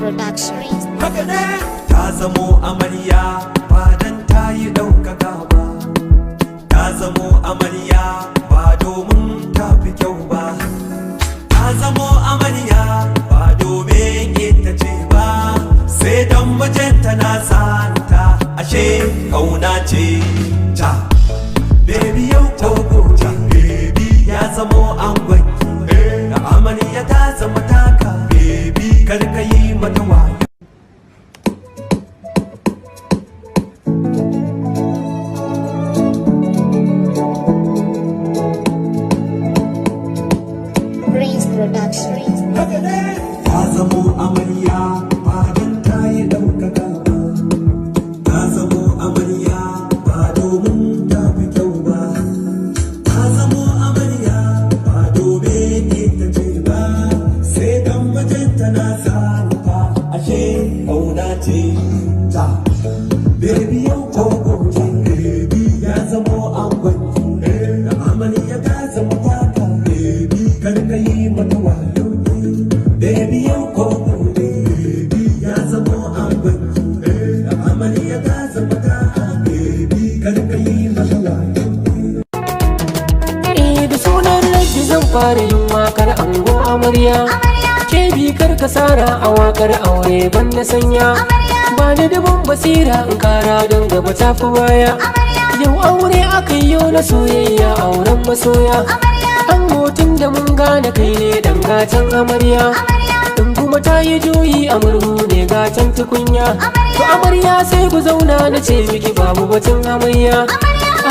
Production. Haka ne, ta zamo amarya ba dan ta yi ɗaukaka ba, ta zamo amarya ba domin ta fi kyau ba, ta zamo amarya ba domin ita ce ba, sai don mijinta na santa. Ashe kauna ce ta. Baby, yau ko gobe, baby ya zamo angonki, da amarya ta zama taka. Baby, kar ka yi mata wayo. Prince Production. Ta zamo amarya ba don ta yi ɗaukaka ba, ta zamo amarya ba domin ta fi kyau ba, ta zamo amarya ba domin ita ce ba, sai don mijinta na santa. Ashe kauna ce ta. Baby, yau ko gobe, baby ya zamo angonki, da amarya ta zama taka. Baby, kar ka yi mata wayo. Baby, yau ko gobe, baby ya zamo angonki, da amarya ta zama taka. Baby, kar ka yi mata wayo. Eh, da sunan Rabbi zan fara yin wakar ango amarya. Ke bi, kar ka sara a wakar aure ban na sanya. Ba da dubun basira in kara don gaba tafi baya. Yau aure aka yi na soyayya, auren masoya. Ango, tun da mun gane kai ne dan gatan amarya. In kuma ta yi juyi a murhu ne gatan tukunya. To amarya, sai ku zauna, na ce miki babu batun amarya.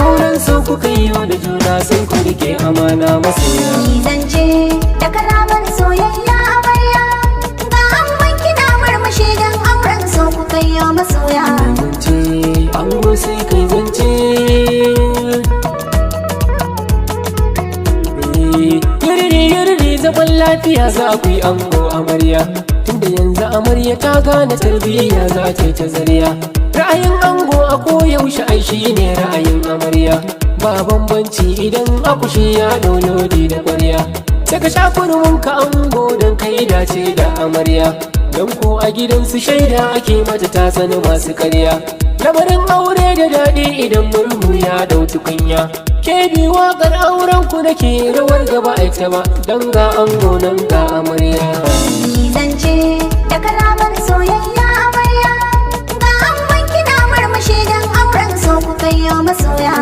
Auren so kuka yi da juna, sai ku rike amana, masoya. Zance da kalaman soyayya, amarya. Ga angon kina murmushi don auren so kuka yi, masoya. Zance ango, sai kai zance. Yiriri yiriri, zaman lafiya za ku yi, ango amarya. Tunda yanzu amarya ta gane tarbiyya, za ta yi ta zariya. Ra'ayin ango a koyaushe ai shi ne ra'ayin amarya. Ba bambanci idan akushi ya lodi da kwarya. Sai ka sha ka ango, don kai dace da amarya. Don ko a gidansu shaida ake mata, ta sani masu karya. Lamarin aure da daɗi idan murhu ya dau tukunya. Ke bi, waƙar auren ku nake, rawar gaba ita ba, don ga ango nan ga amarya. Zance da kalaman soyayya, amarya. Ga angon kina murmushi don auren so kuka yi, masoya.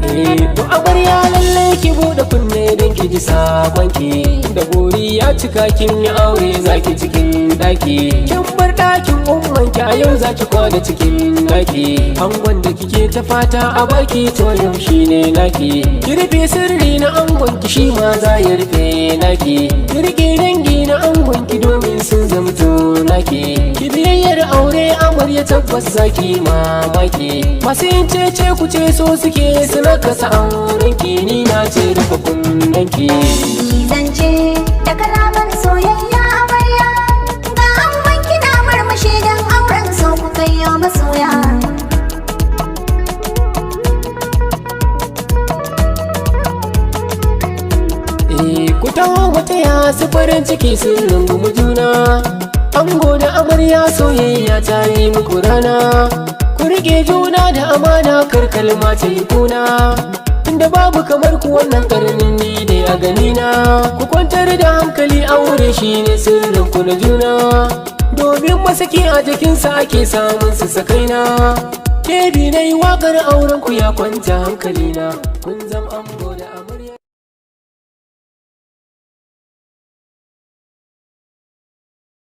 Eh, to amarya, lallai ki buɗe kunne don ki ji sakonki. Da buri ya cika, kin yi aure, zaki cikin daki. Kin bar ɗakin ummanki, a yau zaki kwana cikin daki. Angon da kike ta fata a baki, to yau shine naki. Ki rufe sirri na angon ki, shi ma za ya rufe naki. Ki rike dangi na angon ki domin sun zamto naki. Ki biyayyar aure amarya, tabbas zaki mamaki. Masu yin cece ku ce so suke su nakasa auren ki, ni na ce rufe kunnen ki. Zance da kalaman soyayya, amarya. Ga angon kina murmushi don auren so kuka yi, masoya. Eh, ku taho wata ya su farin ciki sun rungumi juna. Ango da amarya, soyayya ta yi muku rana. Ku rike juna da amana, kar kalma ta yi kuna. Tunda babu kamar ku wannan karnin, ni dai a ganina. Ku kwantar da hankali, aure shine sirrin ku na juna. Domin masaki a jikinsa ake samun su sakaina. Kebi na yi wakar auren ku, ya kwanta hankalina. Kun zam ango da amarya.